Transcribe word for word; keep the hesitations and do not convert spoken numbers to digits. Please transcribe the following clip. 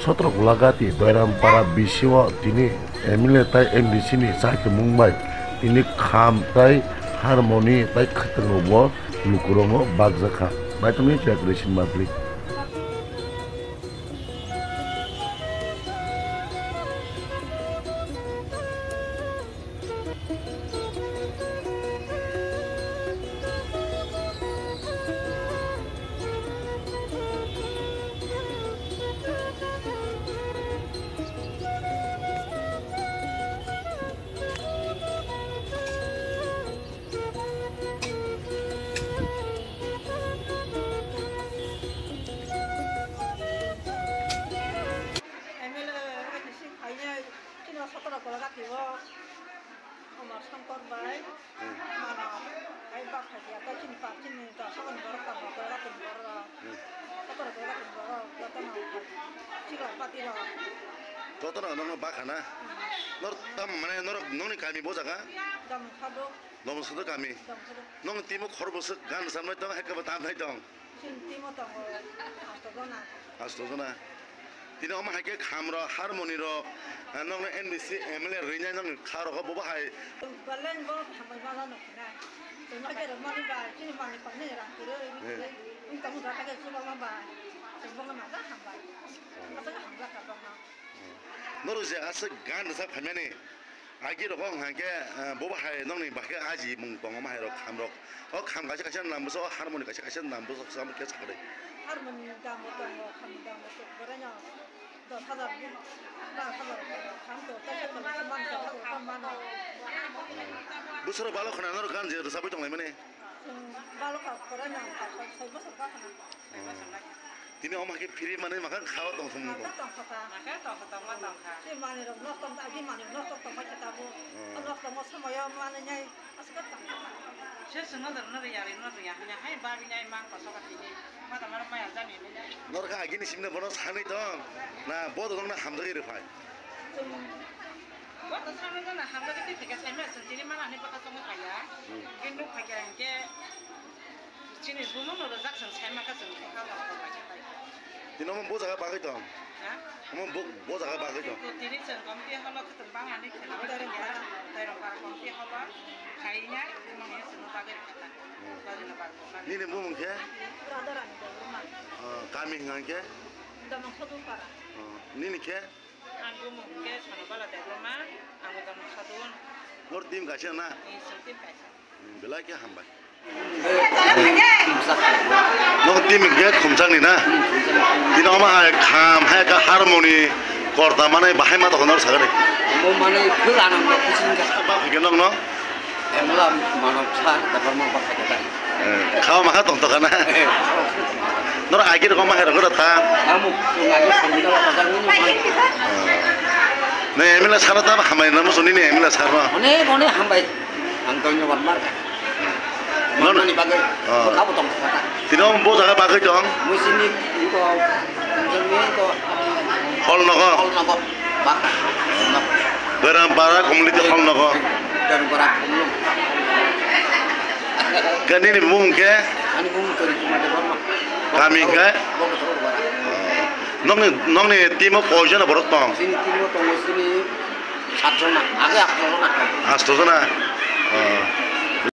Sotro Golagati Doirampara B C o tini M L A tai M D C ni chakimung bai tini kham tai harmoni tai khwtwng rokbo lukurokno bakjakha. Naitugwi chwrak rwui sini mantli. M L A M D C phainai chini sotro Golagati o Omar Shankar bai mano ai bak khadia ta chini pa chini ta sakon borok ta Golagati borok sotro Golagati borok jotono sikla pati rok. Jotono nokno bakha na? Nor tam mane norok nokni kami bo jaga? Dam khado. Nokno sotro kami. Dam khado. Nokni timo khor bwswk gan samnai tong hai khe bo tam nai tong? Chini timo tongo asto jona. Asto jona. Tini omo hai khe kham rok, harmoni rok, ah, nokni M D C, M L A rwinai nokni kha rok bo bo hai. Baleng bo hambai ma jano khinai. Chwng ma khe rwmani bai, chini manwi painai rang kwrwi, Eh. Wng tong wng kha khe chubama bai. Chwng bono ma ja hambai. Aswk hamjak kha bono. Norok je aswk gan rwchap phaimani. Agi rok wng hwnkhe, eh, bo bahai nokni bahai khe aji mung tongo, mahai rok kham rok. O kham kaisa kaisa nang bwsa, o harmoni kaisa kaisa nang bwsa, samo khe sakhe. Harmoni dam bo tongo, kham ni dam bo tongo, borai no dos hajar, baro hajar kham to, kaisa to man to, kham mano. Bwswk rok balo khna norok gan je rwchapwi tonglaimani. Chwng balo kha, borai no soi bosor kha khna. Tini omo hai khe free manwi makha kha o tong thung tong. Makha tong kha, tong kha, tong kha. Si manwi rok nosto, agi manwi nosto tong kha tabuk. Hmm. Nosto mo somoyo manwi nai aswk tong kha. Se swngo dor no yari no ya hanya hai ba bi nai mang koso ka tini. Ma ta mar ma ya jani ni nai. Nor kha agi ni simne bono sanwi tong. Na bo to tong na hamjagwi rw phai. Chwng bo to sanwi na hamjagwi twi thika sai ma chwng tini mana ni baka songwi phai ya. Hmm. Kin nuk phai kha hingke. Chini bumung no rwjak chwng sai mankha chwng khe ha rok bai khe bai. Tini omo bo jaga bagwi tong? Ha? Omo bo, bo jaga bagwi tong? Tini chwng komti holo khwtwng bangmani khwlai tong ya. Tairong para komti holo khainai bumung ni chwngno bagwi kha. Hmm. Bagwi no bagwi. Nini bumung khe? Radharani Debbarma. Ah, kami hwnka khe? Damang Sodung para. Ah, nini khe? Ang bumung khe Sanobala Debbarma, ang bo Damang Sodung. Nor team kaisa na? Ni chwng team kaisa. Hmm, belai khe hambai. Nokni team hwnkhe Khumsakni na? Bini omo hai kham, hai khe harmoni, korta manwi bahai ma tongkha nor sakani. Bo manwi khwlano kuching kha. Ba hwnkhe nokno? Emla mano sa da barma ba kha kha. Eh, kha ma kha tong tongkha na? Eh. Nor agi rok ma hai rok tha? Amo, agi songda ba kha ni. Ne emla sar ta hambai na musu nini emla sar ma? One, one hambai. Ang tongno wan mar. Non- Nani bagwi. Oh. Kabo tong kha. Tino bo jaga bagwi tong. Musini ko, jami ko. Hol nogo. Hol nogo. Ba. Beram bara community hol nogo. Beram bara community. Kani ni mung ke? Ani mung kari kuma de barma. Kami ke? Bo ko thor bara. Nongni, nongni timo koijon borok tong? Sini timo tongo sini. Satjona, age asto jona. Asto jona? Oh.